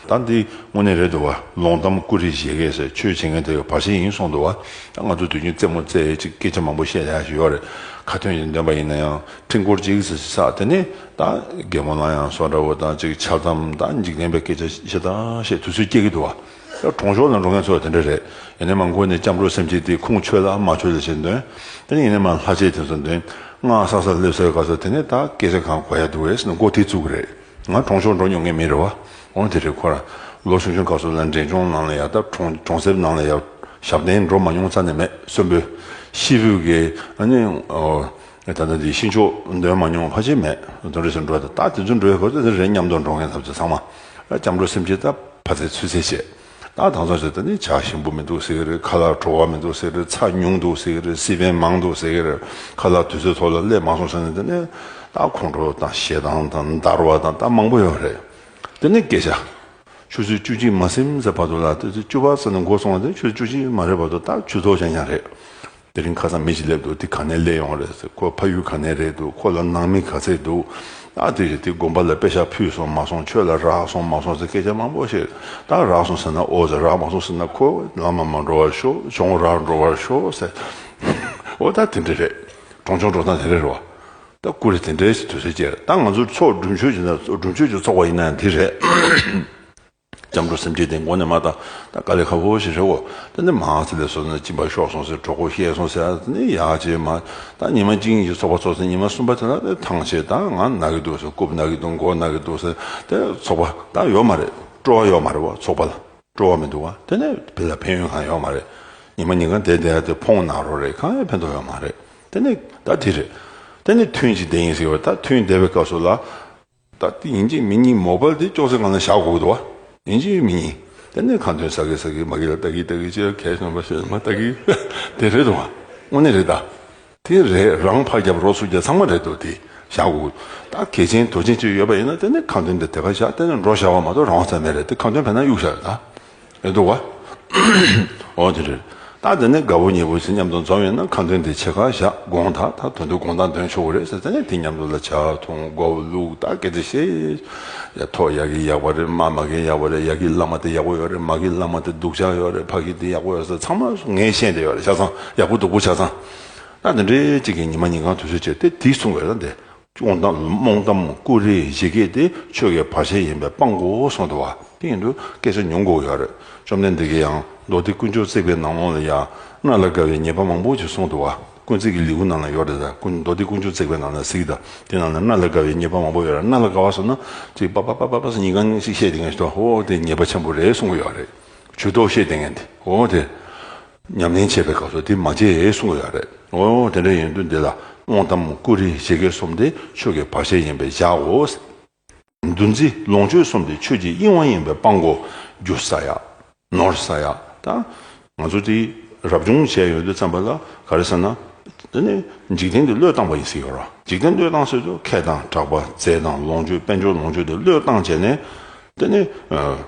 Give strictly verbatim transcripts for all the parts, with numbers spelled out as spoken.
ད་འདི་དངོས་གནས་རེད་འདུག་བ། ལོང་གཏམ་ཀུ་རེ་བཞེས་མཁན་ཟེར། ཆོས་བྱེད་མཁན་དེ་བར་ཆད་ཡིན་གསུངས་འདུག་བ། ད་ང་ཚོ་དུས་རྒྱུན་རྩེད་མོ་རྩེ་ཅིག་སྐད་ཆ་མང་པོ་བཤད་ཡ་ཞིག་ཡོད་རེད། ཁ་ཏོན་ཞིག་འདོན་པ་ཡིན་ན་ཡང་ཕྲེང་སྐོར་གཅིག་ཙམ་ཞིག་བསགས། དེ་ནས་ད་རྒན་མོ་ལ་ཡང་སོ་འདྲ་བོ་དང་ཅིག་འཆལ་གཏམ་དང་འཇིག་རྟེན་པའི་སྐད་ཆ་ཞེ་དྲག་བཤད་དུས་ཚོད་སྐྱེལ་གྱི་འདུག་བ། ད་གྲོང་ཆོག་ལ་འགྲོ་མཁན་ཚོ་དེ་འདྲ་རེད། ཡིན་ནའི་མ་མགོ་ནས་སྐྱབས་འགྲོ་སེམས་བསྐྱེད་དེ་ཁུངས་ཆོད་ལ་མ་ཆོད་ལ་བྱེད་འདོན། དེ་ནས་ཡིན་ནའི་མ་ལྷ་ཆས་དེ་ཚོ་འདོན། སྔགས་བསགས་ས་སླེབས་སའི་སྐབས་སུ་དེ་ནས་ད་སྐད་ཆ་གང་གོ་ཡ་འདུག་རེད་ཟེར་ནས་མགོ་དེ་བཙུགས་ཀྱི་རེད། ང་གྲོང་ཆོག་འགྲོ་མྱོང་མཁན་མིན་རེད་བ། འོ་དེ་རེད། ཁོ་རང་ལོ་ཆུང་ཆུང་སྐབས་སུ་ལ་འབྲས་ལྗོངས་ནང་ལ་ཡ། ད་གྲོང་གྲོང་གསེབ་ནང་ལ་ཡ་ཞབས་བརྟན་འགྲོ་མ་མྱོང་རྩ་ནས་མེད། གསོན་པོ་ཤི་བོ་གི་ཨ་ནི་ཨོ་ད་ལྟ་འདི་ཤིང་ཆོག་འདོན་མ་མྱོང་ཕལ་ཆེར་མེད། དོན་རེ་ཟུང་འགྲོ་ད་ད་དེ་ཚོ་འགྲོ་ཡ་གོ་ཚོད་དེ་རེད། མཉམ་དུ་འགྲོ་མཁན་ཚབ་ཚོད་ཚང་མ་སྐྱབས་འགྲོ་སེམས་བསྐྱེད་ད་ཕ་ཚེ་ཚུལ་ཚེ་བྱས། ད་དང་ཚོ་བྱས་ད་ནི་ཇ་ཞིམ་པོ་མི་འདུག་ཟེར་གི་རེད། ཁ་ལག་བྲོ་བ་མི་འདུག་ཟེར་གི་རེད། ཚྭ་ཉུང་འདུག་ཟེར་གི་རེད། སི་པན་མང་འདུག་ཟེར་གི་རེད། ཁ་ལག་དུས་ཚོད་ཐོག་ལ་སླེབས་མ་སོང་ཟེར་ནས་དེ་ནས་ད་ཁོང་ཁྲོ་དང་ཞེ་སྡང་དང་འདར་བ་དང་ད་མང་པོ་ཡོད་རེད། དེ་ནས་སྐད་ཆ། ཆུ་ཚོད་བཅུ་གཅིག་མ་ཟིན་ཙམ་བར་དུ་ལ། དེ་ཚོ་བཅུ་པ་ཙམ་ནས་འགོ་སོང་བ་དེ་ཆུ་ཚོད་བཅུ་གཅིག་མ་རེད་བར་དུ་ད་ཆུ་ཐོག་ཆང་ཆང་རེད། དེ་རིང་ཁ་སང་མི་ཞིག་སླེབས་འདུག་དེ་ག་ནས་སླེབས་ཡོང་རེད་ཟེར། ཁོ་ཕ་ཡུལ་ག་ནས་རེད་འདུག་ཁོ་ལ་ནང་མི་ག་ཚད་འདུག་ཨ་དེ་རེད། དེ་དགོན་པ་ལ་པེ་ཤག་ཕུལ་སོང་མ་སོང་། ཆོས་ལ་རག་སོང་མ་སོང་ཟེར་སྐད་ཆ་མང་པོ་བཤད། ད་རག་སོང་ཟེར་ན་ཨོ་ཟེར། རག་མ་སོང་ཟེར་ན་ཁོ་བླ་མ་མ་འགྲོ་བར་ཤོག་གྱོང་རག་འགྲོ་བར་ཤོག་ཟེར། ཨོ་ད་དེ་འདྲ་རེད། གྲོང་ཆོག་འགྲོ་སྟངས་དེ་འདྲ་རེད་བ། ད་ཀུ་རེ་དེ་འདྲའི་དུས་ཚོད་སྐྱེལ། ད་ང་ཚོ་ཚོགས་སྒྲུབ་མཆོད་ཀྱི་ན་སྒྲུབ་མཆོད་ཀྱི་ཚོགས་པ་ཡིན་ན་ཡང་དེ་རེད། སྐྱབས་འགྲོ་སེམས་བསྐྱེད་དེ་མགོ་ནས་མར་ད་ད་དཀའ་ལས་ཁག་པོ་ཞིག་རེད་འོ། དེ་ནས་མང་ཙམ་ལས་སོ་ན་གཅིན་པ་ཤོར་སོང་ཟེར། གྲོད་ཁོག་བཤལ་སོང་ཟེར། དེ་ནས་ཡག་བྱས་མ། ད་ཉི་མ་གཅིག་གཉིས་ཀྱི་ཚོགས་པ་ཚོགས་ཚེ་ཉི་མ་གསུམ་པ་དེ་ལ་དེ་ཐང་ཆད། ད་ང་ན་གི་འདུག་ཟེར། རྐུབ་ན་གི་འདུག་མགོ་ན་གི་འདུག་ཟེར། དེ་ཚོགས་པ་ད་ཡོད་མ་རེད། སྤྲོ་བ་ཡོད་མ་རེད་བ། ཚོགས་པ་ལ་སྤྲོ་བ་མི་འདུག་བ། དེ་ནས་དེ་ལ་ཕན་ཡོན་གང་ཡོད་མ་རེད། ཉི་མ་ཉིན་གང་བསྡད་བསྡད་ཡ་དེ་ཕོང་ན་རོ་རེད། གང་ཡང་ཕན་ཐོགས་ཡོད་མ་རེད། དེ་ནས་ད་དེ་རེད། དེ་ནས་ཐུན་གཅིག་བསྡད་ཡིན་ཟེར་བ། ད་ཐུན་བསྡད་པའི་སྐབས་སུ་ལ། ད་དེ་ཡིན་གཅིག་མིན་གཉིས་མོ་བལ་དེ་ཅོག་ཙེ་སྒང་ལ་བཞག་དགོས་འདུག་བ། ཡིན་གཅིག་མིན་གཉིས། དེ་ནས་ཁ་འདོན་ས་གི་ས་གི་མ་གི་ལ་ལྟ་གི་ལྟ་གི་ཅེས་ཁས་བྱུང་བ་ཞེས་མ་ལྟ་གི། དེ་རེད་འདུག་བ། དངོས་གནས་རེད་ད། དེ་རེད། རང་ཕར་རྒྱབ་རོགས་ཚུར་རྒྱབ་ཚང་མ་རེད་འདུག་དེ་བཞག་དགོས། ད་གལ་ཆེན་དོན་ཆེན་ཅིག་ཡོད་པ་ཡིན་ན་དེ་ནས་ཁ་འདོན་དེ་དེ་ག་བཞག་དེ་ནས་འགྲོ་བཞག་པ་མ་གཏོགས་རང་དབང་ས་མེད་རེད། དེ་ཁ་འདོན་བས་ན་གཡུག་བཞག་རེད་ད། རེད་འདུག་བ། འོ་དེ་རེད། ད་དེ་ནས་དགའ་བོ་ཉེ་བོ་ཞིག་མཉམ་དུ་འཛོམས་ཡོད་ན་ཁ་འདོན་དེ་ཕྱེད་ཀ་བཞག་དགོངས་དག་ད་དོན་དུ་དགོངས་དག་འདོན་ཆོག་གི་རེད་ཟེར། དེ་ནས་དེ་མཉམ་དུ་ལ་ཇ་འཐུང་། མགོ་བོ་བླུགས། ད་སྐད་ཆ་བཤད། ཡ་ཐོག་ཡག་གི་ཡག་པོ་རེད། མ་མ་གི་ཡག་པོ་རེད། ཡག་གི་བླ་མ་དེ་ཡག་པོ་ཡོད་རེད། མ་གི་བླ་མ་དེ་སྡུག་ཅག་ཡོད་རེད། ཕ་གི་དེ་ཡག་པོ་ཡོད་ཟེར། ཚང་མ་ངས་ཤེས་བསྡད་ཡོད་རེད། ཆ་ཚང་ཡག་པོ་སྡུག་པོ་ཆ་ཚང་། ད་དེ་འདྲའི་གཅིག་གི་ཉི་མ་ཉིན་གང་དུས་ཚོད་བྱས་དེ་དེ་གསུང་དགོས་ལ། དེ་སྤོང་གཏམ་རྨོངས་གཏམ་ཀུ་རེ་བཞི་སྐད་དེ་ཆོས་ཀྱི་བར་ཆད་ཡིན་པས་སྤང་དགོས་གསུངས་འདུག་བ། དེ་ཡིན་དུས་སྐད་ཆ་ཉུང་དགོས་ཡོད་རེད། བཅོམ་ལྡན་འདས་ཀྱིས་ཡང་མདོ་སྡེ་ཀུན་སྤྱོད་བརྩེགས་པའི་ནང་ལོགས་ལ་ཡང་རྣ་ལ་དགའ་བའི་ཉེས་པ་མང་པོ་ཅིག་གསུངས་འདུག་བ། ཀུན་བརྩེགས་ཀྱི་ལེའུ་ནང་ལ་ཡོད་རེད་ད། ཀུན་མདོ་སྡེ་ཀུན་སྤྱོད་བརྩེགས་པའི་ནང་ལ་གཟིགས་དང་། དེ་ནང་ལ་རྣ་ལ་དགའ་བའི་ཉེས་པ་མང་པོ་ཡོད་རེད། རྣ་ལ་དགའ་བ་ཟེར་ན་ཅིག་པ་པ་པ་པ་པ་ཟེར་ཉིན་གང་ཞིག་བཤད་དེ་ངས་ཞུ། ཨོ་དེ་ཉེས་པ་ཆེན་པོ་རེད་གསུང་གི་ཡོད་རེད། ཇུས་གཏོགས་བཤད་དེ་ངས་དེ་ཨོ་དེ། ཉམས་ལེན་བྱེད་པའི་སྐབས་སུ་དེ་མ་བྱེད་གསུང་གི་ཡོད་རེད། འོ་དེ་འདྲ་ཡིན་དུས་འདི་ལ་རྨོངས་གཏམ་ཀུ་རེ་བཞི་སྐད་གསུམ་དེ་ཆོས་ཀྱི་བར་ཆད་ཡིན་པས་བཞག་གོ། འདུ་འཛི་ལོངས་སྤྱོད་གསུམ་དེ་ཆོས་ཀྱི་གཡེང་བ་ཡིན་པས་སྤང་དགོ། རྒྱུ་ཟ་ཡ། ནོར་ཟ་ཡ། ད་ང་ཚོ་དེ་རབ་བྱུང་བྱས་ཡོང་དུས་ཙམ་པ་ལ་ག་རེ་ཟེར་ན། དེ་ནི་འཇིག་རྟེན་འདི་བློས་བཏང་བ་ཡིན་ཟེར་ཡོད་ར། འཇིག་རྟེན་བློས་བཏང་ཟེར་དུས་ཁེ་དང་གྲགས་པ་རྫས་དང་ལོངས་སྤྱོད་དཔལ་འབྱོར་ལོངས་སྤྱོད་དེ་བློས་བཏང་བྱས་ནས། དེ་ནི་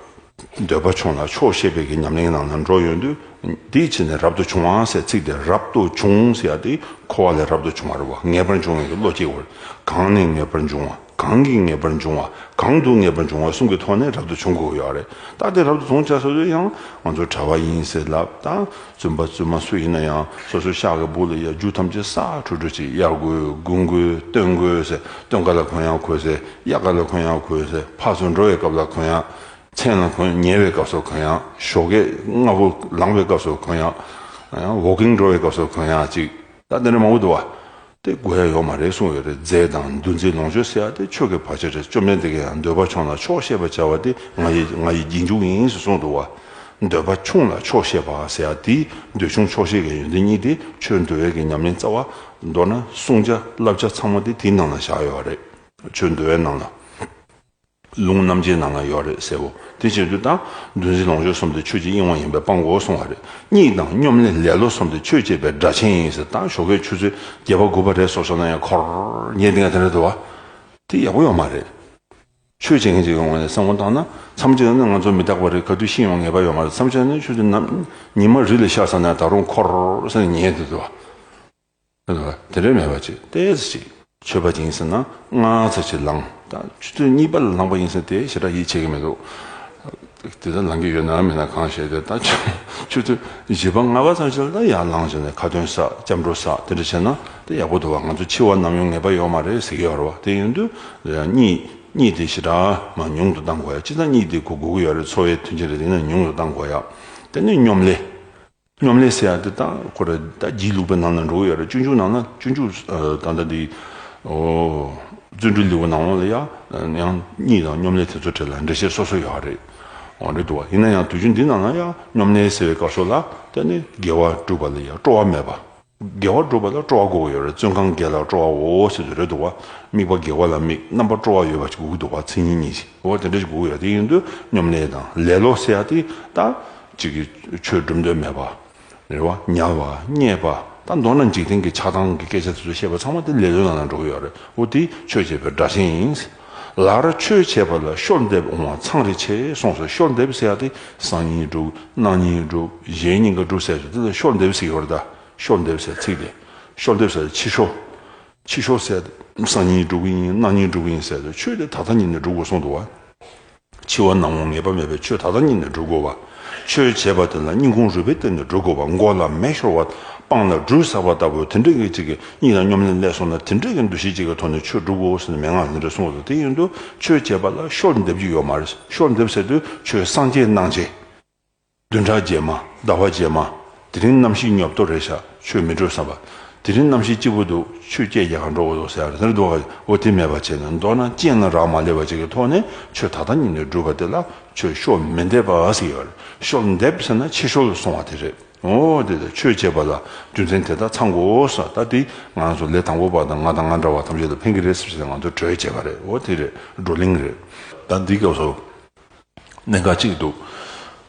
འདོད་པ་ཆུང་ལ་ཆོག་ཤེས་པའི་གི་ཉམས་ལེན་ནང་ལ་འགྲོ་ཡོང་དུས། དེའི་ཕྱིར་ནི་རབ་ཏུ་བྱུང་བ་ཟེར་ཚིག་དེ། རབ་ཏུ་བྱུང་ཟེར་ཡ་དེ་འཁོར་བ་ལས་རབ་ཏུ་བྱུང་བ་རེད་བ། ངེས་པར་འབྱུང་བའི་གི་བློ་སྐྱེ་དགོས་རེད། གང་ནས་ངེས་པར་འབྱུང་བ། གང་གིས་ངེས་པར་འབྱུང་བ། གང་དུ་ངེས་པར་འབྱུང་བ་གསུམ་གྱི་ཐོག་ནས་རབ་ཏུ་བྱུང་དགོས་ཡོད་རེད། ད་དེ་རབ་ཏུ་བྱུང་བྱ་ཟེར་དུས་ཡང་ང་ཚོ་གྲྭ་པ་ཡིན་ཟེར་ལབ། ད་བཙུན་པ་བཙུན་མ་སུ་ཡིན་ན་ཡང་སོ་སོའི་ཤག་གི་སྦུག་ལ་ཡ་རྒྱུ་ཐམས་ཅད་བསགས་ཁྲུ་ཁྲུ་ཅིག་གཡར་དགོས། སྒུག་དགོས། སྟོན་དགོས་ཟེར། སྟོན་ཁ་ལ་གོན་ཡག་གོན་ཟེར། གཡར་ཁ་ལ་གོན་ཡག་གོན་ཟེར། ཕར་ཚུར་འགྲོ་བའི་སྐབས་ལ་གོན་ཡག་མཚན་ལ་གོན། ཉལ་བའི་སྐབས་སུ་གོན་ཡག་ཞོགས་ཀས་སྔ་པོ་ལངས་པའི་སྐབས་སུ་གོན་ཡག་ཝོག་ཀིང་འགྲོ་བའི་སྐབས་སུ་གོན་ཡག་ཅིག་ད་དེ་འདྲ་མང་པོ་འདུག་བ། དེ་དགོས་ཡ་ཡོད་མ་རེད་གསུངས་ཡོད་རེད། རྫས་དང་འདུ་འཛི་ལོངས་སྤྱོད་ཟེར་ཡ་དེ་ཆོས་ཀྱི་བར་ཆད་རེད། བཅོམ་ལྡན་འདས་ཀྱིས་ཡང་འདོད་པ་ཆུང་ལ་ཆོག་ཤེས་པར་བྱ་བ་དེ་ང་ཡི་ང་ཡི་རྗེས་འཇུག་ཡིན་ཞེས་གསུངས་འདུག་བ། འདོད་པ་ཆུང་ལ་ཆོག་ཤེས་པ་ཟེར་ཡ་དེ་འདོད་ཆུང་ཆོག་ཤེས་ཀྱི་ཡོན་ཏན་གཉིས་དེ་ཆོས་འདུལ་བའི་གི་ཉམས་ལེན་རྩ་བ། མདོར་ན་བསྲུང་བྱ་བསླབ་བྱ་ཚང་མ་དེ་དེའི་ནང་ལ་བཞག་ཡོད་རེད། ཆོས་འདུལ་བའི་ནང་ལ། ལུང་རྣམ་འབྱེད་ནང་ལ་ཡོད་རེད་ཟེར་བོ། དེ་བྱེད་དུས་ད་འདུ་འཛི་ལོངས་སྤྱོད་གསུམ་དེ་ཆོས་ཀྱི་གཡེང་བ་ཡིན་པས་སྤང་དགོས་གསུང་བ་རེད། གཉིད་དང་སྙོམ་ལས་ལེ་ལོ་གསུམ་དེ་ཆོས་བྱེད་པའི་སྒྲ་ཆེན་ཡིན་ཟེར། ད་ཞོགས་ཀའི་ཆུ་ཚོད་བརྒྱད་པ་དགུ་པ་རེད་སོ་སོ་ན་ཡང་འཁོར་ཉལ་བསྡད་མཁན་དེ་འདྲ་འདུག་བ། དེ་ཡག་པོ་ཡོད་མ་རེད། ཆོས་བྱེད་མཁན་ཅིག་ཡོང་བ་ནས་བསམ་བློ་བཏང་ན་མཚམས་གཅིག་ནི་ང་ཚོ་མི་རྟག་པ་རེད། ག་དུས་ཤི་ཡོང་ངེས་པ་ཡོད་མ་རེད། མཚམས་གཅིག་ནི་ཆུ་ཚོད་ནམ་ཉི་མ་རི་ལ་ཤར་ས་ན་ད་རུང་འཁོར་ས་ནས་ཉལ་བསྡད་འདུག་བ། དེ་འདྲ་མེད་པ་ཅིག་ཏོག་ཙམ་ཅིག་མཆོད་པ་ཅིག་ཡིན་ཟེར་ན་སྔ་ཙམ་ཅིག་ལངས། ད་ཆུ་ཚོད་གཉིས་པ་ལ་ལངས་པ་ཡིན་ཟེར་དེ་ཞེ་དྲག་ཡིད་ཆེས་ཀྱི་མི་འདུག་དེ་ལ་ལང་གི་ཡོད་ན་མེད་ན་གང་ཤེས། དེ་ད་ཆུ་ཚོད་བཞི་པ་ལྔ་པ་ཙམ་ཞིག་ལ་ཡར་ལངས་བྱས་ནས་ཁ་འདོན་ཟ། སྐྱབས་འགྲོ་ཟ། དེ་འདྲ་བྱས་ན་དེ་ཡག་པོ་འདུག་བ། ང་ཚོ་འཆི་བ་ནམ་ཡོང་ངེས་པ་ཡོད་མ་རེད་ཟེར་གྱི་ཡོད་རེད་བ། དེ་ཡིན་དུས་གཉིད་གཉིད་དེ་ཞེ་དྲག་མ་ཉུང་དུ་བཏང་དགོས་ཡ། སྤྱིར་བཏང་གཉིད་དེ་དགོས་དགོས་ཀྱི་ཡོད་རེད། འཚོ་བའི་མཐུན་རྐྱེན་རེད། དེ་ཡིན་ན་ཉུང་དུ་བཏང་དགོས་ཡ། དེ་ནས་སྙོམ་ལས། སྙོམ་ལས་ཟེར་ཡ་དེ་ད་ཁོ་རེ་ད་སྒྱིད་ལུག་པའི་ནང་ན་འགྲོ་གི་ཡོད་རེད། སྤྱོད་འཇུག་ནང་ན། སྤྱོད་འཇུག་ཨ་ད་ལྟ་འདི་ཨོ་བརྩོན་འགྲུས་ལེའུ་ནང་ལོགས་ལ་ཡ་ཡང་གཉིད་དང་སྙོམ་ལས་དེ་ཚོ་གྲས་ལ་འགྲེལ་བཤད་སོ་སོ་ཡོད་རེད། འོ་རེད་འདུག་བ། ཡིན་ན་ཡང་དུས་རྒྱུན་འདི་ནང་ན་ཡ་སྙོམ་ལས་ཟེར་བའི་སྐབས་སུ་ལ་དེ་ནི་དགེ་བ་སྒྲུབ་པ་ལ་ཡ་སྤྲོ་བ་མེད་པ། དགེ་བ་སྒྲུབ་པ་ལ་སྤྲོ་བ་དགོས་ཀྱི་ཡོད་རེད། བཙོན་ཁང་བརྒྱད་ལ་སྤྲོ་བའོ་ཟེར་དུས་རེད་འདུག་བ། དམིགས་པ་དགེ་བ་ལ་དམིགས། རྣམ་པ་སྤྲོ་བ་ཡོད་པ་ཞིག་དགོས་ཀྱི་འདུག་བ། མཚན་ཉིད་གཉིས་ཤིག་འོ་དེ་འདྲ་ཞིག་དགོས་ཀྱི་ཡོད། དེ་ཡིན་དུས་སྙོམ་ལས་དང་ལེ་ལོ་ཟེར་ཡ་དེ་ད་ཅིག་གི་ཆོས་སྒྲུབ་འདོད་མེད་པ་རེད་བ། ཉལ་བ་བརྙས་པ། ད་མདོར་ན་འཇིག་རྟེན་གྱི་ཆགས་སྡང་གི་སྐད་ཆ་དེ་ཚོ་བཤད་པ་ཚང་མ་དེ་ལེ་ལོའི་ནང་ན་འགྲོ་གི་ཡོད་རེད། འོ་དེ་ཆོས་བྱེད་པའི་སྒྲ་གཅན་ཡིན། ལར་ཆོས་བྱེད་པ་ལ་བཤོལ་འདེབས་འོང་བ་མཚང་རེ་ཆེ་གསུངས་སོ། བཤོལ་འདེབས་ཟེར་ཡ་དེ་སང་ཉིན་སྒྲུབ། གནངས་ཉིན་སྒྲུབ། གཞེས་ཉིན་ག་སྒྲུབ་ཟེར་ཞིག་དེ་ལ་བཤོལ་འདེབས་ཟེར་གྱི་ཡོད་རེད་ད། བཤོལ་འདེབས་ཟེར་ཚིག་དེ། བཤོལ་འདེབས་ཟེར་ཕྱི་བཤོལ། ཕྱི་བཤོལ་ཟེར་སང་ཉིན་སྒྲུབ་ཀྱི་ཡིན། གནངས་ཉིན་སྒྲུབ་ཀྱི་ཡིན་ཟེར་ཏེ། ཆོས་དེ་ད་ལྟ་ཉིད་ནས་སྒྲུབ་དགོས་གསུངས་འདུག་བ། འཆི་བ་ནམ་འོང་ངེས་པ་མེད་པས་ཆོས་ད་ལྟ་ཉིད་ནས་སྒྲུབ་དགོས་པ། ཆོས་བྱེད་པ་དེ་ལ་སྙིང་ཁུང་རུས་པའི་གཏིང་ནས་སྒྲུབ་དགོས་པ། མགོ་ལ་མེ་ཤོར་བ། སྤང་ལ་སྦྲུལ་ཟགས་པ་ལྟ་བུ་དེ་འདྲའི་གི་ཅིག་གི་གཉིད་དང་སྙོམ་ལས་སླེབས་སོང་ན་དེ་འདྲའི་གི་འདུ་ཤེས་ཅིག་གི་ཐོག་ནས་ཆོས་སྒྲུབ་དགོས་ཟེར་ནས་མན་ངག་འདི་འདྲ་གསུངས་འདུག་དེ་ཡིན་དུས་ཆོས་བྱེད་པ་ལ་བཤོལ་འདེབས་ཀྱི་ཡོད་མ་རེད། བཤོལ་འདེབས་ཟེར་དུས་ཆོས་སངས་རྒྱས་གནང་བྱས། བདུན་ཕྲག་རྗེས་མ། ཟླ་བ་རྗེས་མ། དེ་རིང་གནམ་གཤིས་ཉོབ་ཏོ་རེད་ཤག་ཆོས་མི་འགྲོ་བསམ་པ། དེ་རིང་གནམ་གཤིས་སྐྱིད་པོ་འདུག་ཆོས་སྐད་རྒྱག་ག་འགྲོ་དགོས་འདུག་ཟེར་ཡ་རེད། དེ་འདྲ་འདུག་ག་འོ་དེ་མེད་པ་བྱས་ནས། མདོར་ན་རྐྱེན་ལ་རག་མ་ལས་པ་ཅིག་གི་ཐོག་ནས་ཆོས་ད་ལྟ་ཉིད་ནས་སྒྲུབ་པ་དེ་ལ་ཆོས་བཤོལ་མི་འདེབས་པ་ཟེར་ཡོད་རེད། བཤོལ་འདེབས་ཟེར་ན་ཕྱི་བཤོལ་སོང་བ་དེ་རེད། འོ་དེ་དེ་ཆོས་བྱེད་པ་ལ་རྒྱུ་མཚན་དེ་དག་ཚང་དགོས་ཟེར། ད་དེ་ང་ཚོ་ལས་དང་པོ་པ་དང་ང་དང་ང་འདྲ་བ་ཐམས་ཅད་ལ་ཕན་གྱི་རེད་ཟེར་བྱས་ནས་ང་ཚོ་གྲོས་བྱས་པ་རེད། འོ་དེ་རེད། བགྲོ་གླེང་རེད། ད་འདི་སྐབས་སུ། གནད་འགག་གཅིག་འདུག་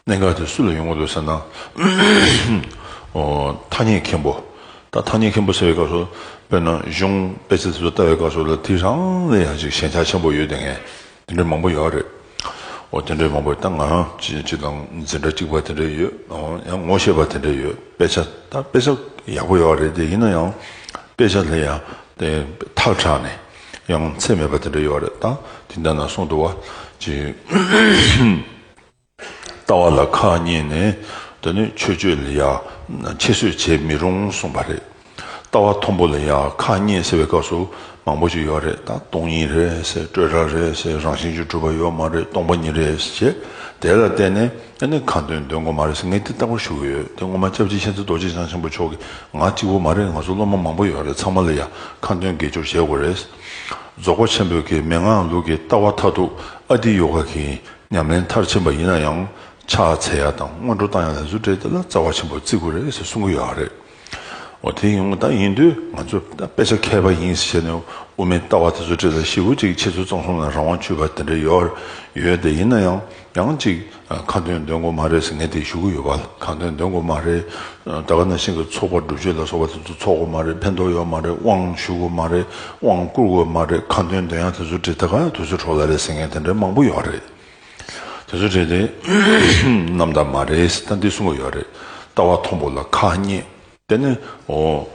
གནད་འགག་དེ་སུ་ལ་ཡོང་གི་འདུག་ཟེར་ན། ཨོ། ཐ་སྙད་མཁན་པོ། ད་ཐ་སྙད་མཁན་པོ་ཟེར་བའི་སྐབས་སུ། དཔེར་ན་གཞུང་དཔེ་ཆ་དེ་ཚོ་ལྟ་བའི་སྐབས་སུ་ལ་དེ་རང་ལ་ཡང་ཅིག་ཞེན་ཆགས་ཆེན་པོ་ཡོད་དེ་ངས། དེ་འདྲ་མང་པོ་ཡོད་རེད། ཨོ་དེ་འདྲ་མང་པོ་ད་ང་རང་ཅི་ཅི་དང་འཛིན་གྲྭ་གཅིག་པ་དེ་འདྲ་ཡོད། ཨོ་ཡང་ངོ་ཤེས་པ་དེ་འདྲ་ཡོད། དཔེ་ཆ་ད་དཔེ་ཆ་ཡག་པོ་ཡོད་རེད་དེ། ཡིན་ན་ཡང་དཔེ་ཆ་ལ་ཡང་དེ་ཐག་དྲག་ནས། ཡང་ཚད་མེད་པ་དེ་འདྲ་ཡོད་རེད། ད་དེ་འདྲ་ན་གསུངས་འདུག་བ། ཅིག་ལྟ་བ་ལ་ཁག་གཉིས་ནས། དེ་ནི་མཆོད་བརྗོད་ལ་ཡ་ཁྱད་གསོད་བྱེད་མི་རུང་གསུངས་པ་རེད། ལྟ་བ་མཐོན་པོ་ལ་ཡ་ཁག་གཉིས་ཟེར་བའི་སྐབས་སུ་མང་པོ་ཞིག་ཡོད་རེད། ད་སྟོང་ཉིད་རེད་ཟེར། སྤྲོས་བྲལ་རེད་ཟེར། རང་བཞིན་གྱིས་གྲུབ་པ་ཡོད་མ་རེད། སྟོང་པ་ཉིད་རེད་ཟེར། དེ་ལ་བརྟེན་ནས་ཨ་ནི་ཁ་འདོན་འདོན་དགོས་མ་རེད་ཟེར། ངས་དེ་རྟག་པར་ཞུ་གི་ཡོད། དེ་སྔོན་མ་སྐྱབས་རྗེ་མཁྱེན་བརྩེ་རྡོ་རྗེ་འཆང་ཆེན་པོ་མཆོག་གིས། ང་གཅིག་པོ་མ་རེད། ང་ཚོ་སློབ་མ་མང་པོ་ཡོད་རེད། ཚང་མ་ལ་ཡ་ཁ་འདོན་དགེ་སྦྱོར་བྱེད་དགོས་རེད། རྫོགས་པ་ཆེན་པོའི་གི་མན་ངག་ལུགས་ཀྱི་ལྟ་བ་མཐར་ཐུག་ཨ་ཏི་ཡོ་ག་གི་ཉམས་ལེན་མཐར་ཕྱིན་པ་ཡིན་ན་ཡང་ཕྱག་འཚལ་ཡ་དང་སྔོན་འགྲོ་བཏང་ཡ་དེ་ཚོ་གྲས་དེ་ལ་རྩ་བ་ཆེན་པོ་བརྩི་དགོས་རེད་ཟེར་གསུང་གི་ཡོད་རེད། འོ་དེ་ཡིན་ད་ཡིན་དུས་ང་ཚོ་ད་དཔེ་ཆ་མཁས་པ་ཡིན་ཟེར་ནས་དབུ་མའི་ལྟ་བ་དེ་ཚོ་གྲས་ལ་ཞེ་པོ་ཅིག་ཆེད་དུ་གཙང་གསུམ་ལ་རང་དབང་ཆོད་པ་དེ་འདྲ་ཡོད་ཡོད་དེ། ཡིན་ན་ཡང་ཡང་ཅིག་ཁ་འདོན་འདོན་དགོས་མ་རེད་ཟེར་ངས་དེ་ཞུ་གི་ཡོད་པ། ཁ་འདོན་འདོན་དགོས་མ་རེད། ད་ག་ནང་བཞིན་གྱི་ཚོགས་པ་སྒྲུབ་མཆོད་ལ་སོགས་པ་དེ་ཚོ་ཚོགས་དགོས་མ་རེད། ཕན་ཐོགས་ཡོད་མ་རེད། དབང་ཞུ་དགོས་མ་རེད། དབང་བསྐུར་དགོས་མ་རེད། ཁ་འདོན་འདོན་ཡ་དེ་ཚོ་གྲས་ད་ག་དུས་ཚོད་འཕྲོ་བརླག་རེད་ཟེར་མཁན་དེ་འདྲ་མང་པོ་ཡོད་རེད། དེ་ཚོ་གྲས་དེ་རྣམ་དག་མ་རེད་ཟེར་ད་འདི་གསུང་གི་ཡོད་རེད། ལྟ་བ་མཐོན་པོ་ལ་ཁག་གཉིས། དེ་ནི་འོ།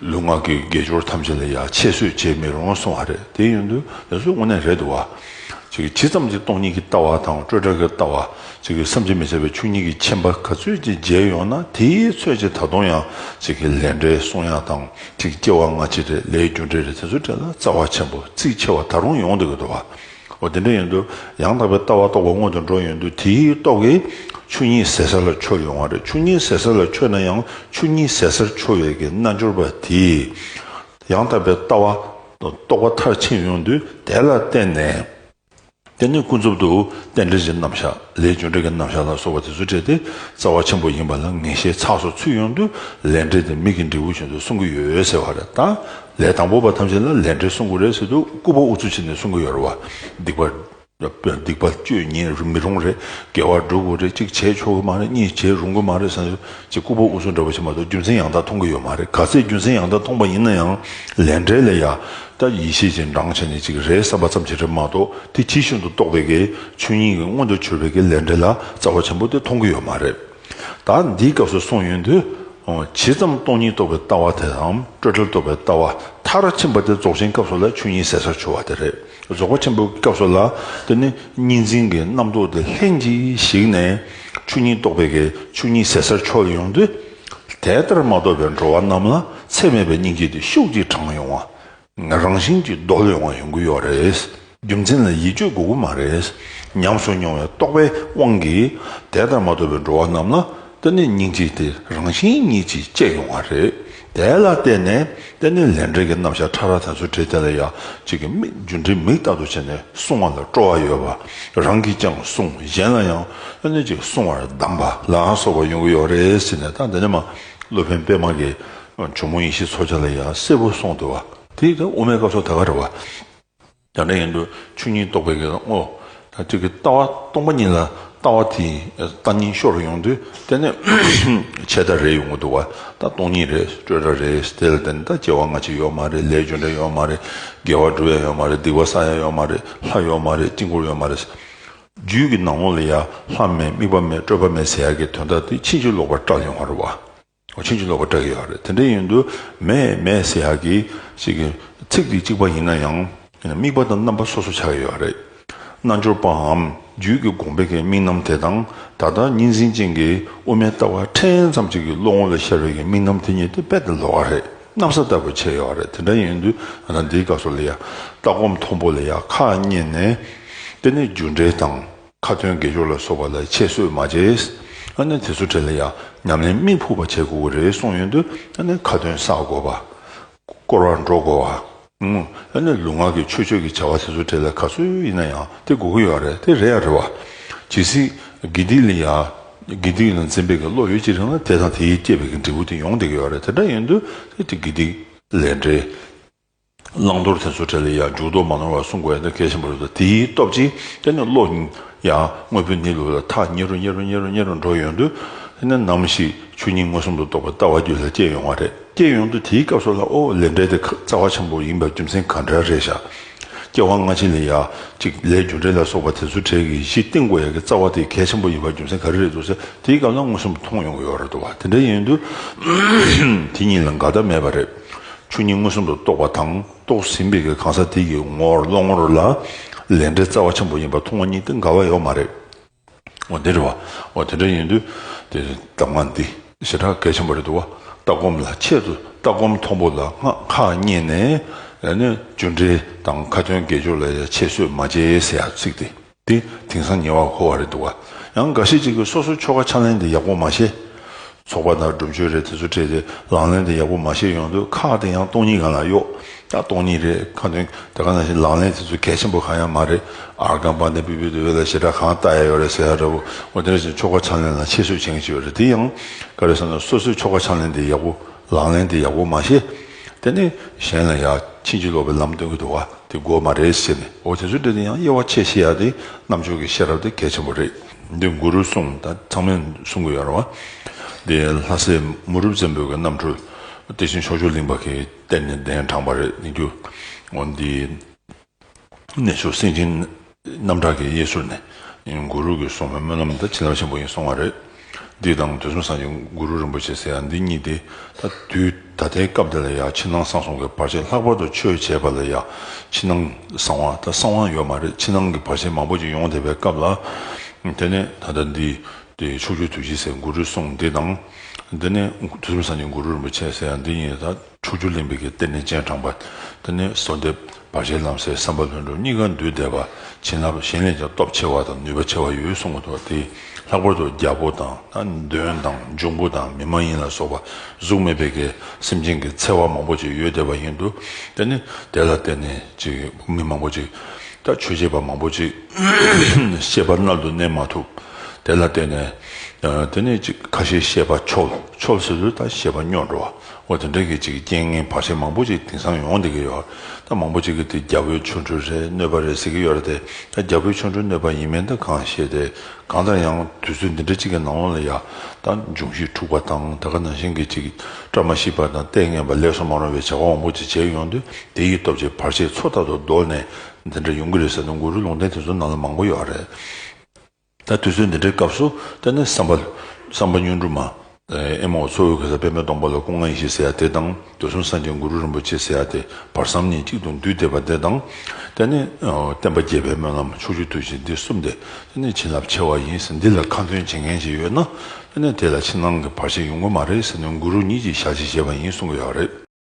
ལུས་ངག་གི་དགེ་སྦྱོར་ཐམས་ཅད་ལ་ཡང་ཁྱད་གསོད་བྱེད་མི་རུང་གསུང་བ་རེད། དེ་ཡིན་དུས་དེ་ཚོ་དངོས་གནས་རེད་འདུག་བ། ཅིག་ཇི་ཙམ་གྱིས་སྟོང་ཉིད་ཀྱི་ལྟ་བ་དང་སྤྲོས་བྲལ་གྱི་ལྟ་བ། ཅིག་བསམ་གྱིས་མི་ཁྱབ་པའི་ཆོས་ཉིད་ཀྱི་མཁྱེན་པ་ག་ཚོད་ཅིག་རྒྱས་ཡོང་ན་དེའི་ཚོད་ཅིག་ད་དུང་ཡང་ཅིག་གི་ལས་འབྲས་གསུང་ཡག་དང་ཅིག་སྐྱེ་བ་སྔ་ཕྱི་རེད། ལས་རྒྱུ་འབྲས་རེད། དེ་ཚོ་གྲས་ལ་རྩ་བ་ཆེན་པོ་རྩིས་ཆེ་བ་ད་རུང་ཡོང་བསྡད་ཀྱི་འདུག་བ། འོ་དེ་འདྲ་ཡིན་དུས་ཡང་དག་པའི་ལྟ་བ་རྟོགས་པ་སྔོན་དུ་འགྲོ་ཡོང་དུས་དེའི་སྟོབས་ཀྱིས་ཆོས་ཉིད་ཟད་ས་ལ་འཆོལ་ཡོང་བ་རེད། ཆོས་ཉིད་ཟད་ས་ལ་འཆོལ་ན་ཡང་ཆོས་ཉིད་ཟད་སར་འཆོལ་བའི་གི་རྣལ་འབྱོར་པ་དེས་ཡང་དག་པའི་ལྟ་བ་རྟོགས་པ་མཐར་ཕྱིན་ཡོང་དུས་དེ་ལ་བརྟེན་ནས། དེ་ནས་ཀུན་རྫོབ་ཏུ་རྟེན་འབྲེལ་གྱི་རྣམ་གཞག་ལས་རྒྱུ་འབྲས་ཀྱི་རྣམ་གཞག་ལ་སོགས་པ་དེ་ཚོ་འབྲེལ་ཏེ་རྩ་བ་ཆེན་པོ་ཡིན་པ་ལ་ངེས་ཤེས་ཚགས་སུ་ཚུད་ཡོང་དུས་ལས་འབྲས་དེ་མིག་གི་འབྲས་བུ་བཞིན་དུ་གསུང་གི་ཡོད་ཟེར་བ་རེད། ད་ལས་དང་པོ་པ་ཐམས་ཅད་ལ་ལས་འབྲས་གསུང་གི་རེད་ཟེར་དུས་སྐུད་པ་ཨུ་ཚུགས་བྱས་ནས་གསུང་གི་ཡོད་རེད་བ། སྡིག་པ། སྡིག་པ་སྤྱོད་ཉེས་མི་རུང་རེད། དགེ་བ་སྒྲུབ་དགོས་རེད། གཅིག་བྱེད་ཆོག་གི་མ་རེད། གཉིས་བྱེད་རུང་གི་མ་རེད་ཟེར་ནས་ཅིག་སྐུད་པ་ཨུ་ཚུགས་འདྲ་པོ་བྱེད་མ་གཏོགས་རྒྱུ་མཚན་ཡང་དག་མཐོང་གི་ཡོད་མ་རེད། ག་ཚད་རྒྱུ་མཚན་ཡང་དག་མཐོང་པ་ཡིན་ན་ཡང་ལས་འབྲས་ལ་ཡ་ད་ཡིད་ཆེས་ཀྱིས་འགྲངས་བྱས་ནས་ཅིག་རེད་བསམ་པ་ཙམ་ཞིག་རེད་མ་གཏོགས་དེ་ཇི་བཞིན་དུ་རྟོགས་པའི་གི་ཆོས་ཉིད་ཀྱི་མངོན་དུ་གྱུར་པའི་གི་ལས་འབྲས་ལ་རྩ་བ་ཆེན་པོ་དེ་མཐོང་གི་ཡོད་མ་རེད། ད་འདིའི་སྐབས་སུ་གསུངས་ཡོང་དུས། ཇི་ཙམ་སྟོང་ཉིད་རྟོགས་པའི་ལྟ་བ་དེ་དང་སྤྲོས་བྲལ་རྟོགས་པའི་ལྟ་བ་མཐར་ཕྱིན་པ་དེ་རྫོགས་ཆེན་སྐབས་སུ་ལ་ཆོས་ཉིད་ཟད་སར་འཆོལ་བ་དེ་རེད། རྫོགས་པ་ཆེན་པོའི་སྐབས་སུ་ལ་དེ་ནི་གཉིས་འཛིན་གྱི་རྣམ་རྟོག་དེ་ལྷན་ཅིག་ཞིག་ནས་ཆོས་ཉིད་རྟོགས་པའི་གི་ཆོས་ཉིད་ཟད་སར་ཕྱོགས་ཡོང་དུས། དེ་ལྟར་མ་རྟོགས་པའི་འགྲོ་བ་རྣམས་ལ་ཚད་མེད་པའི་སྙིང་རྗེ་དེ་ཤུགས་ཀྱིས་དྲངས་ཡོང་བ། རང་བཞིན་གྱིས་རྡོལ་ཡོང་བ་ཡོང་གི་ཡོད་རེད། རྒྱུ་མཚན་ལ་ཡིད་དཔྱོད་དགོས་ཀྱི་མ་རེད། ཉམས་སུ་མྱོང་བའི་རྟོག་པའི་དབང་གིས་དེ་ལྟར་མ་རྟོགས་པའི་འགྲོ་བ་རྣམས་ལ་དེ་ནི་སྙིང་རྗེ་དེ་རང་བཞིན་ཉིད་ཀྱིས་སྐྱེ་ཡོང་བ་རེད། དེ་ལ་བརྟེན་ནས་དེ་ནི་ལས་འབྲས་ཀྱི་རྣམ་གཞག་ཕྲ་རགས་དེ་ཚོ་བྲིས་དེ་ལ་ཡ་གཅིག་གི་མིག་རྒྱུ་འབྲས་མིག་ལྟར་དུ་བྱས་ནས་གསུང་བ་ལ་སྤྲོ་བ་ཡོད་པ། རང་གིས་ཀྱང་གསུང་གཞན་ལ་ཡང་དེ་ནི་གཅིག་གསུང་བར་གདམས་པ་ལ་སོགས་པ་ཡོང་གི་ཡོད་རེད་ཟེར་ནས། ད་འདི་ནི་མ་སློབ་དཔོན་པད་མ་གི་ཇོ་མོ་ཡེ་ཤེས་མཚོ་རྒྱལ་ལ་ཡ་གསལ་པོ་གསུངས་འདུག་བ། དེ་ད་དབུ་མའི་སྐབས་སུ་ད་ག་རེད་བ། ཡང་འདྲ་ཡིན་དུས་ཆོས་ཉིད་རྟོགས་པའི་གི་དངོས། ད་ཅིག་གི་ལྟ་བ་སྟོང་པ་ཉིད་ལ་ལྟ་བ་དེ་ལྟ་ཉིད་ཤོར་ཡོང་དུས་དེ་ནི་ཆད་ལྟ་རེད་ཡོང་གི་འདུག་བ། ད་སྟོང་ཉིད་རེད། སྤྲོས་བྲལ་རེད། དེ་ལ་བརྟེན་ད་སྐྱེ་བ་སྔ་ཕྱི་ཡོད་མ་རེད། ལས་རྒྱུ་འབྲས་ཡོད་མ་རེད། དགེ་བ་སྒྲུབ་ཡ་ཡོད་མ་རེད། སྡིག་པ་བསགས་ཡ་ཡོད་མ་རེད། ལྷ་ཡོད་མ་རེད། དཀྱིལ་འཁོར་ཡོད་མ་རེད། རྒྱུད་ཀྱི་ནང་ལོགས་ལ་ཡ་ལྷ་མེད། དམིགས་པ་མེད། སྤྲོས་པ་མེད་ཟེར་ཡ་གི་དོན་དག་དེ་ཕྱིན་ཅི་ལོག་པར་བཀྲལ་ཡོང་བ་རེད་བ། འོ་ཕྱིན་ཅི་ལོག་པར་བཀྲལ་གྱི་ཡོད་རེད། དེ་འདྲ་ཡིན་དུས་མེད་མེད་ཟེར་ཡག་གི་ཅིག་གི་ཚིག་དེ་གཅིག་པ་ཡིན་ན་ཡང་དམིགས་པ་དང་རྣམ་པ་སོ་སོ་ཆགས་ཀྱི་ཡོད་རེད། རྣལ་འབྱོར་པའམ་རྒྱུད་ཀྱི་དགོངས་པའི་གི་དམིགས་རྣམ་དེ་དང་ད་ལྟ་གཉིས་འཛིན་ཅན་གྱི་དབུ་མའི་ལྟ་བ་ཕྲན་ཙམ་ཅིག་གི་བློ་ངོ་ལ་ཤར་བའི་གི་དམིགས་རྣམ་དེ་གཉིས་དེ་རྦད་དེ་ལོགས་ཀ་རེད། གནམ་ས་ལྟ་བུ་ཆགས་ཡོད་རེད། དེ་འདྲ་ཡིན་དུས་ད་ལྟ་འདིའི་སྐབས་སུ་ལ་ཡ་ལྟ་སྒོམ་མཐོན་པོ་ལ་ཡ་ཁག་རྙེད་ནས་དེ་ནས་རྒྱུ་འབྲས་དང་། ཁ་ཏོན་དགེ་སྦྱོར་ལ་སོགས་པ་ལ་ཆད་གསོད་མ་བྱེད། ཨ་ནི་དེ་ཚོ་གྲས་ལ་ཡང་ཉམས་ལེན་མི་ཕུག་པ་བྱེད་དགོས་ཀྱི་རེད་གསུངས་ཡོང་དུས་ཨ་ནི་ཁ་ཏོན་བསགས་དགོས་པ། བསྐོར་བར་འགྲོ་དགོས་པ། ཨ་ནི་ལུས་ངག་གི་ཆོས་སྤྱོད་ཀྱི་བྱ་བ་དེ་ཚོ་གྲས་ལ་ག་ཚོད་ཡིན་ན་ཡང་དེ་དགོས་ཀྱི་ཡོད་རེད། དེ་རེད་ཡ་རེད་བ། ཇི་སྲིད་དགེ་སྡིག་ལ་ཡ་དགེ་སྡིག་ལ་འཛིན་པའི་གི་བློ་ཡོད་ཅིག་རིང་ལ་དེ་དང་དེ་ཡིས་བསྐྱེད་པའི་གི་འབྲས་བུ་དེ་ཡོང་བསྡད་ཀྱི་ཡོད་རེད། དེ་འདྲ་ཡིན་དུས་དེ་དགེ་སྡིག་ལས་འབྲས། བླང་དོར་དེ་ཚོ་གྲས་ལ་ཡང་འཇུག་ལྡོག་མ་ནོར་བར་སྲུང་དགོས་ཡ་འདི་གལ་ཆེན་པོ་རེད་དོ། དེའི་སྟོབས་ཀྱིས་དེ་ནི་བློ་ཡང་དངོས་པོའི་གནས་ལུགས་ལ་ཐག་ཉེ་རུ་ཉེ་རུ་ཉེ་རུ་ཉེ་རུ་འགྲོ་ཡོང་དུས་དེ་ནི་ནམ་ཞིག་ཆོས་ཉིད་མངོན་སུམ་དུ་རྟོགས་པའི་ལྟ་བ་རྒྱུད་ལ་སྐྱེ་ཡོང་བ་རེད། སྐྱེ་ཡོང་དུས་དེའི་སྐབས་སུ་ལ་ཨོ་ལས་འབྲས་དེ་རྩ་བ་ཆེན་པོ་ཡིན་པའི་རྒྱུ་མཚན་ག་འདྲ་རེད་ཤག་སྐྱེ་བ་སྔ་ཕྱི་ལ་ཡ་གཅིག་ལས་རྒྱུ་འབྲས་ལ་སོགས་པ་དེ་ཚོ་གྲས་ཀྱི་གཞི་བཏིང་དགོས་ཡ་གི་རྩ་བ་དེ་གལ་ཆེན་པོ་ཡིན་པའི་རྒྱུ་མཚན་ག་རེ་རེད་འདུག་ཟེར་དེའི་སྐབས་ལ་མངོན་སུམ་དུ་མཐོང་ཡོང་གི་ཡོད་རེད་འདུག་བ། དེ་འདྲ་ཡིན་དུས་དེ་གཉིས་ལ་འགལ་ཟླ་མེད་པ་རེད། ཆོས་ཉིད་མངོན་སུམ་དུ་རྟོགས་པ་དང་རྟོགས་ཟིན་པའི་གི་གང་ཟག་དེ་ཡི་ངོ་བོར་བློ་ངོར་ལ་ལས་འབྲས་རྩ་བ་ཆེན་པོ་ཡིན་པ་མཐོང་བ་གཉིས་དེ་འགལ་བ་ཡོད་མ་རེད། འོ་དེ་རེད་བ། འོ་དེ་འདྲ་ཡིན་དུས་དེ་གདམས་ངག་འདི་ཞེ་དྲག་གལ་ཆེན་པོ་རེད་འདུག་བ། ལྟ་སྒོམ་ལ་ཆེད་དུ་ལྟ་སྒོམ་མཐོན་པོ་ལ་ཁག་རྙེད་ནས་ཨ་ནི་རྒྱུ་འབྲས་དང་ཁ་ཏོན་དགེ་སྦྱོར་ལ་ཡང་ཆད་གསོད་མ་བྱེད་ཟེར་ཡ་ཚིག་དེ། དེ་དེང་སང་ཉེ་བར་མཁོ་བ་རེད་འདུག་བ། ཡང་འགའ་ཤས་ཅིག་གིས་སོ་སོའི་ཆོ་ག་ཕྱག་ལེན་དེ་ཡག་པོ་མ་ཤེས། ཚོགས་པ་དང་སྒྲུབ་མཆོད་རེད་དེ་ཚོ་འཕྲད་དེ་ལག་ལེན་དེ་ཡག་པོ་མ་ཤེས་ཡོང་དུས་ཁག་དེ་ཡང་སྟོང་ཉིད་སྒང་ལ་གཡོག་ད་སྟོང་ཉིད་རེད། ཁ་ཏོན་ད་ག་ནང་བཞིན་ལག་ལེན་དེ་ཚོ་གལ་ཆེན་པོ་གང་ཡང་མ་རེད། ཨརྒྷ་པཱ་ཎི་པི་པི་དེ་བས་ལ་ཞེ་དྲག་གང་ལྟ་ཡ་ཡོད་རེད་ཟེར་ཡ་འདྲ་བོ། འོ་དེ་འདྲ་ཞིག་ཆོ་ག་ཕྱག་ལེན་ལ་ཆད་གསོད་བྱེད་མཁན་ཅིག་ཡོད་རེད། དེ་ཡང་ག་རེ་ཟེར་ན་སོ་སོའི་ཆོ་ག་ཕྱག་ལེན་དེ་ཡག་པོ་ལག་ལེན་དེ་ཡག་པོ་མ་ཤེས། དེ་ནས་གཞན་ལ་ཡ་ཕྱིན་ཅི་ལོག་པའི་ལམ་སྟོན་གྱི་འདུག་བ། དེ་དགོས་མ་རེད་ཟེར་ནས། འོ་དེ་ཚོ་འདྲ་དེ་ཡང་དབྱེ་བ་ཕྱེ་ཤེས་ཡ་དེ་རྣམ་དཔྱོད་ཀྱི་ཤེས་རབ་དེ་གལ་ཆེན་པོ་རེད། འདི་གུ་རུ་གསུང་ད་ཚང་མས་གསུང་གི་ཡོད་རེད་བ། འདི་ལྷ་སྲས་མུ་རུབ་བཙན་པོའི་གི་རྣམ་འཕྲུལ་བདེ་ཆེན་ཕྱོགས་བཅུར་གླིང་པ་གིས་གཏེར་ནས་གདན་དྲངས་པ་རེད། འདི་རྒྱུ་འོ་འདི་གནས་མཆོག་སེང་ཆེན་རྣམ་གྲགས་ཀྱི་གཡས་ཟུར་ནས་གུ་རུ་གི་གསུང་བའི་སྨོན་ལམ་ད་བྱིན་རླབས་ཆེན་པོ་ཡིན་གསུང་བ་རེད། འདི་དང་དུས་གསུམ་སངས་རྒྱས་གུ་རུ་རིན་པོ་ཆེ་ཟེར་ཡ་འདི་གཉིས་དེ་ད་དུས་ད་ལྟའི་སྐབས་འདི་ལ་ཡ་ཕྱི་ནང་གསང་གསུམ་གྱི་བར་ཆད། ལྷག་པར་དུ་ཆོས་བྱེད་པ་ལ་ཡ་ཕྱི་ནང་གསང་བ་ད་གསང་བ་ཡོད་མ་རེད། ཕྱི་ནང་གི་བར་ཆད་མང་པོ་ཅིག་ཡོང་བསྡད་པའི་སྐབས་ལ། དེ་ནས་ད་ལྟ་འདི་དེ་ཕྱོགས་བཅུའི་ཐུགས་རྗེ་ཟེར་གུ་རུའི་གསུང་འདི་དང་། དེ་ནས་དུས་གསུམ་སངས་རྒྱས་གུ་རུ་རིན་པོ་ཆེ་ཟེར་ཡ་འདི་གཉིས་ད་ཕྱོགས་བཅུར་གླིང་པའི་གི་གཏེར་ནས་སྤྱན་དྲངས་པ། དེ་ནས་གསོལ་འདེབས་བར་ཆད་ལམ་སེལ་བསམ་པ་ལྷུན་གྲུབ་གཉིས་ཀ་འདུས་བསྡད་པ། བྱིན་རླབས་གཞན་ལས་ཀྱང་སྟོབས་ཆེ་བ་དང་ནུས་པ་ཆེ་བ་ཡོད་གསུང་གི་འདུག་དེ་ལྷག་པར་དུ་རྒྱལ་པོ་དང་ད་གདོན་དང་འབྱུང་པོ་དང་མི་མ་ཡིན་ལ་སོགས་པ་གཟུགས་མེད་པའི་གི་སེམས་ཅན་གྱི་འཚེ་བ་མང་པོ་ཅིག་ཡོད་བསྡད་པ་ཡིན་དུས། དེ་ནི་དེ་ལ་བརྟེན་ནས་ཅིག་མི་མང་པོ་ཅིག་ད་ཆོས་བྱེད་པ་མང་པོ་ཅིག་སྐྱེས་པ་མནལ་དུ་གནས་མ་ཐུབ། དེ་ལ་བརྟེན་ནས་ཨ་དེ་ནས་ཅིག་ཁ་ཤས་སྐྱེས་པ་འཆོལ། འཆོལ་ཟེར་དུས་ད་སྐྱེས་པ་སྨྱོ་འགྲོ་བ། འོ་དེ་འདྲ་གི་ཅིག་རྐྱེན་ངན་བར་ཆད་མང་པོ་ཅིག་དེང་སང་ཡོང་བསྡད་ཀྱི་ཡོད། ད་མང་པོ་ཅིག་གིས་དེ་རྒྱལ་པོའི་ཆོ་འཕྲུལ་རེད་གནོད་པ་རེད་ཟེར་གྱི་ཡོད་རེད་དེ། ད་རྒྱལ་པོའི་ཆོ་འཕྲུལ་གནོད་པ་ཡིན་མིན་ད་གང་ཤེས་ཏེ། གང་ལྟར་ཡང་དུས་ཚོད་འདི་འདྲ་ཅིག་གི་ནང་ལོགས་ལ་ཡ་ད་འབྱུང་བཞི་འཁྲུགས་པ་དང་ད་ག་ནང་བཞིན་གྱི་ཅིག་བཀྲ་མ་ཤིས་པ་དང་ལྟས་ངན་པ་ལེགས་སུ་མ་རུང་བའི་བྱ་བ་མང་པོ་ཅིག་བྱས་ཡོང་དུས་དེ་ཡི་སྟོབས་ཀྱིས་བར་ཆད་མཚོ་ལྟར་དུ་བརྡོལ་ནས་འདི་འདྲ་ཡོང་གི་རེད་ཟེར་ན་གུ་རུའི་ལུང་བསྟན་དེ་ཚོ་ནང་ལ་མང་པོ་ཡོད་རེད། ད་དུས་ཚོད་འདི་འདྲའི་སྐབས་སུ་དེ་ནས་བསམ་པ་བསམ་པ་སྨྱོན་འགྲོ་མ། ཨེ་མའོ་ཚོགས་དབུས་གེ་སར་པདྨའི་སྡོང་པོ་ལ་སྐུ་ལྔ་ཡེ་ཤེས་ཟེར་ཡ་དེ་དང་། རྡོར་གསུམ་སངས་རྒྱས་གུ་རུ་རིན་པོ་ཆེ་ཟེར་ཡ་དེ་བར་མཚམས་གཉིས་གཅིག་ཏུ་འདུས་བསྡད་པ་དེ་དང་། དེ་ནས་ཨ་བསྟན་པ་རྒྱས་པའི་སྨོན་ལམ་ཕྱོགས་བཅུའི་ཐུགས་རྗེ་ཆེན་འདི་གསུམ་དེ། དེ་ནས་བྱིན་རླབས་ཆེ་བ་ཡིན་ཟེར། འདི་ལ་ཁ་འདོན་བྱེད་མཁན་ཞིག་ཡོད་ན། དེ་ནས་དེ་ལ་ཕྱི་ནང་གི་བར་ཆད་ཡོང་གི་མ་རེད་ཟེར་ནས་གུ་རུ་ཉིད་ཀྱིས་ཞལ་གྱིས་བཞེས་པ་ཡིན་གསུང་གི་ཡོད་རེད།